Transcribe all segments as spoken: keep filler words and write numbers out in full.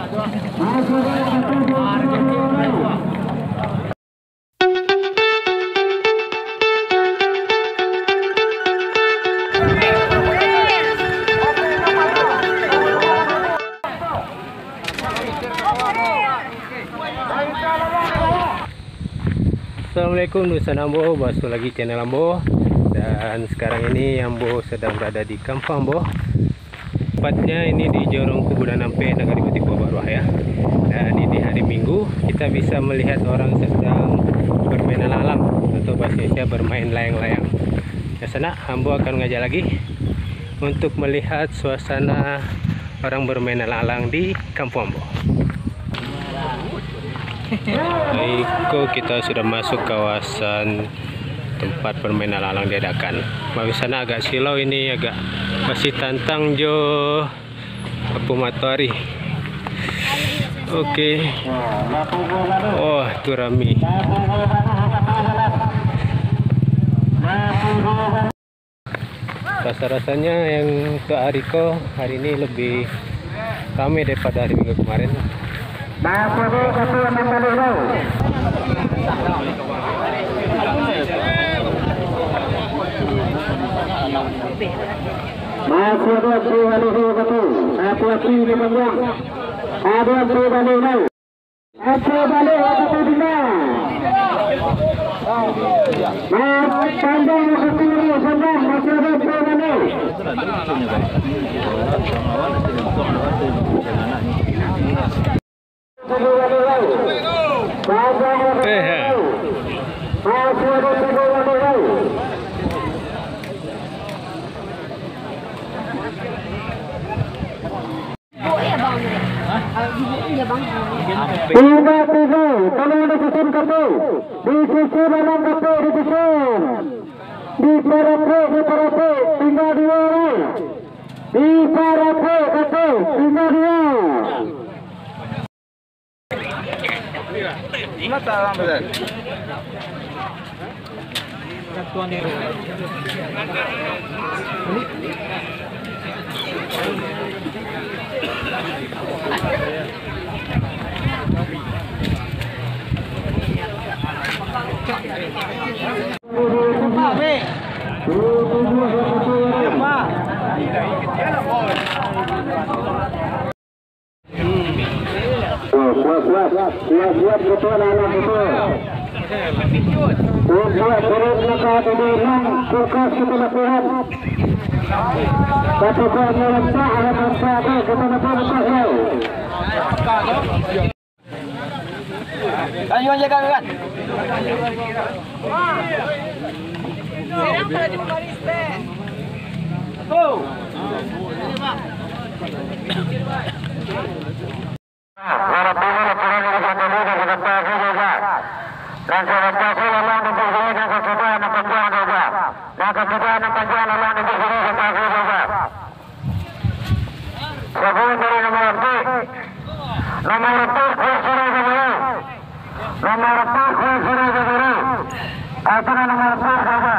Assalamualaikum, dunsanak ambo, basuo lagi channel ambo. Dan sekarang ini ambo sedang berada di kampung ambo. Tepatnya ini di Jorong Kuburan Ampek, Nagari Batu Baruah, ya. Dan ini hari Minggu, kita bisa melihat orang sedang bermain alang-alang, atau bahasa Indonesia bermain layang-layang. Dunsanak, ambo akan mengajak lagi untuk melihat suasana orang bermain alang-alang di kampung ambo. Iko kita sudah masuk kawasan tempat permainan alang-alang diadakan. Bawah sana agak silau, ini agak masih tantang jo apo matoari. Oke. Oh, tu rami. Rasa-rasanya yang untuk hari ko, hari ini lebih ramai daripada hari Minggu kemarin. Masih ada api baliho satu, api-api di panjang, ada api baliho. Apo baliak wakatu tingga. Mas, panjang wakatu tingga, panjang, masih ada apo baliak. Eh, ha. Masih ada apo baliak. Tingga tigo, tolong disusun kape. Di sisi dalam kape disusun. Diparapek, diparapek, tingga duo lai. Diparapek kape, tingga duo. Kuat, kuat, kuat. Kuat, kuat, betul, anak, betul. Kuat, kuat, betul, maka ada memang kulkas kita lakukan. Tapi kok melempak, anak muda tu, kita dapat lepas, yo. Ayo, ayo, kan, kan. Oh. Sabuah dari nomor empat. Nomor empat, Kuasiro Jabara. Nomor empat, Kuasiro Jabara. Aturan nomor empat, Jabara.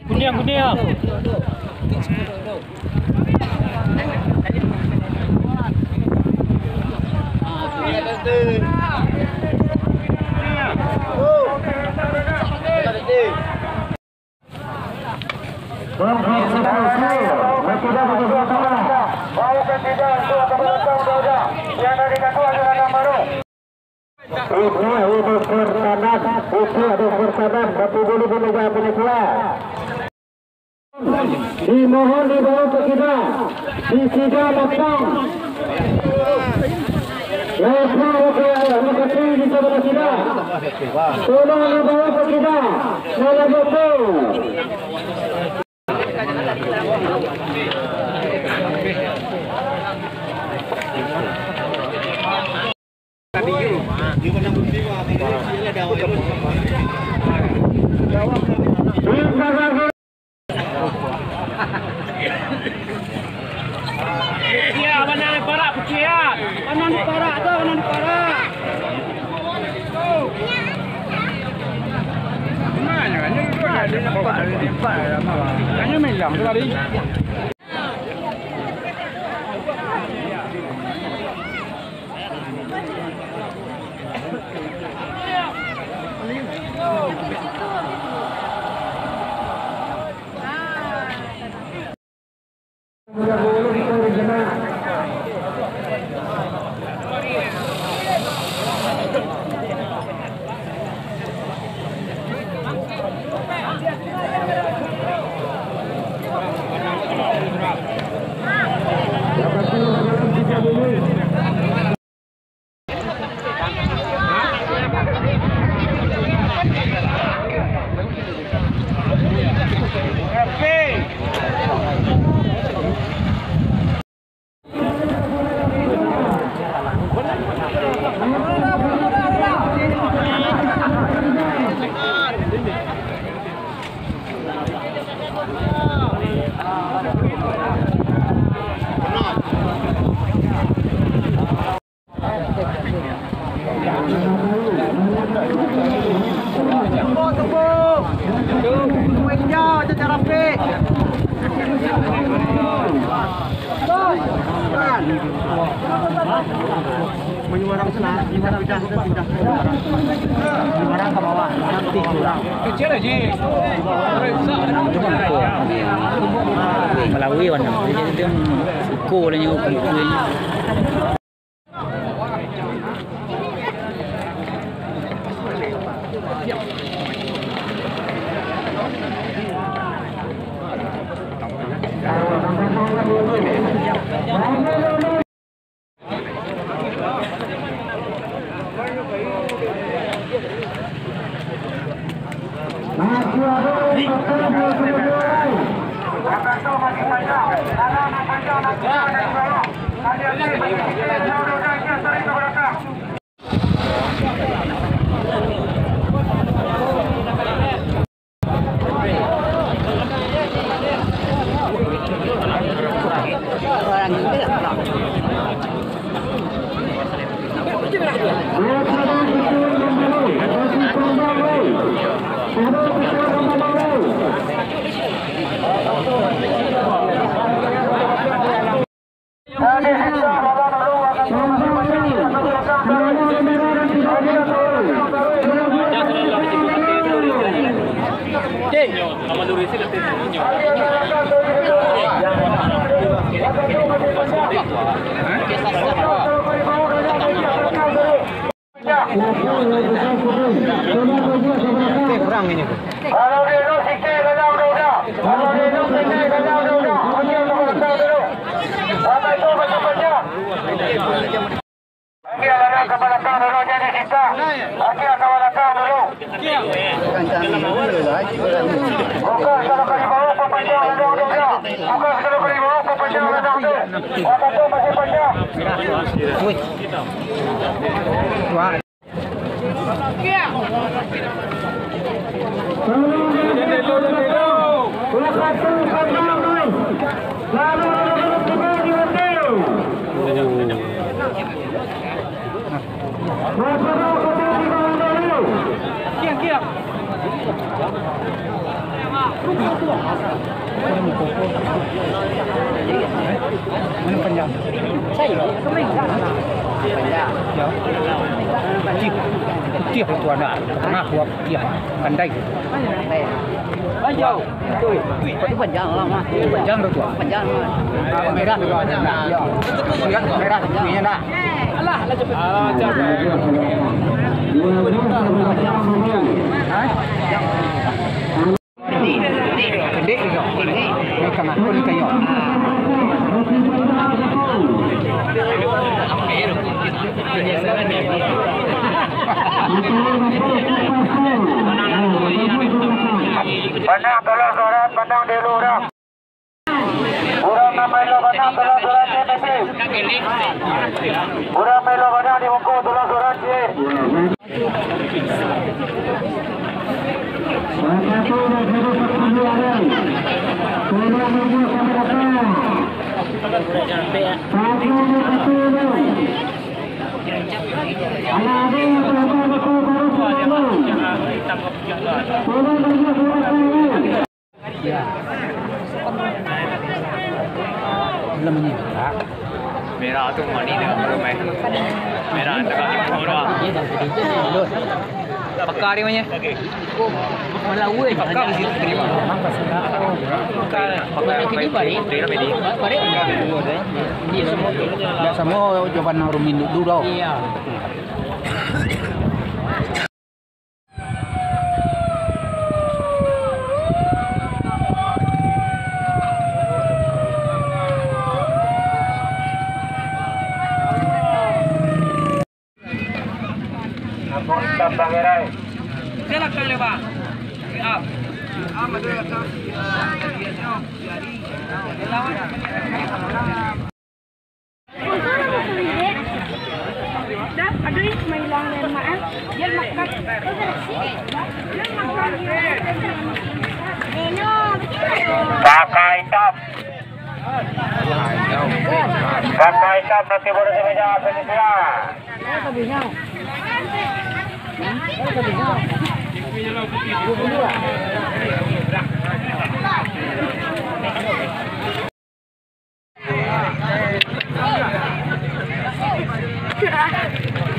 Kuniang, kuniang. Itu, itu pertanan, itu ada pertanan, tapi dulu pun tidak punya kuat. Dimohon dibawa ke kida, di sida lapang. Lapang maka, maka di sabalah kida. Tolong dibawa ke kida. Salah satu. Iya, mana parak kecil ya? Mana parak tu, mana parak? Hanya melang tu tadi. Menyuarang sana, menyuarang udah, udah, udah. Menyuarang ke bawah, nanti kurang. Kecil aja. Malawi warna. Jadi dia suka lah nyo kumpul. Kurang ini tu. Buka, kalau ka dibawa, papanjang, buka, kalau ka dibawa, papanjang, masih panjang. Mana panjang? Saya, kemana? Panjang. Ya. Putih. Putih tu anak. Tengah kuat putih. Pandai. Panjang. Itu panjang lah, Mas. Panjang tu, Tuan. Panjang, Mas. Ah, merah tu, Tuan. Ya. Merah tu, ininya nak. Alah, lah cepat. Ah, jangan. Ha? Pendek juga. Ini kena. Pandang tolong surat, pandang dulu urang. Urang nan maelo pandang tolong surat C P P. Urang maelo pandang di muko tolong surat C. Belum ini, Pak. Merah tu mani dengan belum, eh. Merah tu kaki murah. Iya, dah sedikit ni, belum. Pakar dia punya. Pakar di situ terima. Pakar, pakar, pakar. Ini semua, tidak semua jawaban Rumin dulu tau. Iya. Pakai top. Pakai top nanti baru saya jalan, Felicia.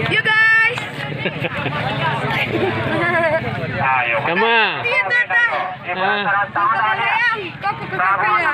Yo, guys. Ayo. Kama? Itu dah. Ah. Kau ke, ke, ke, ke, ya.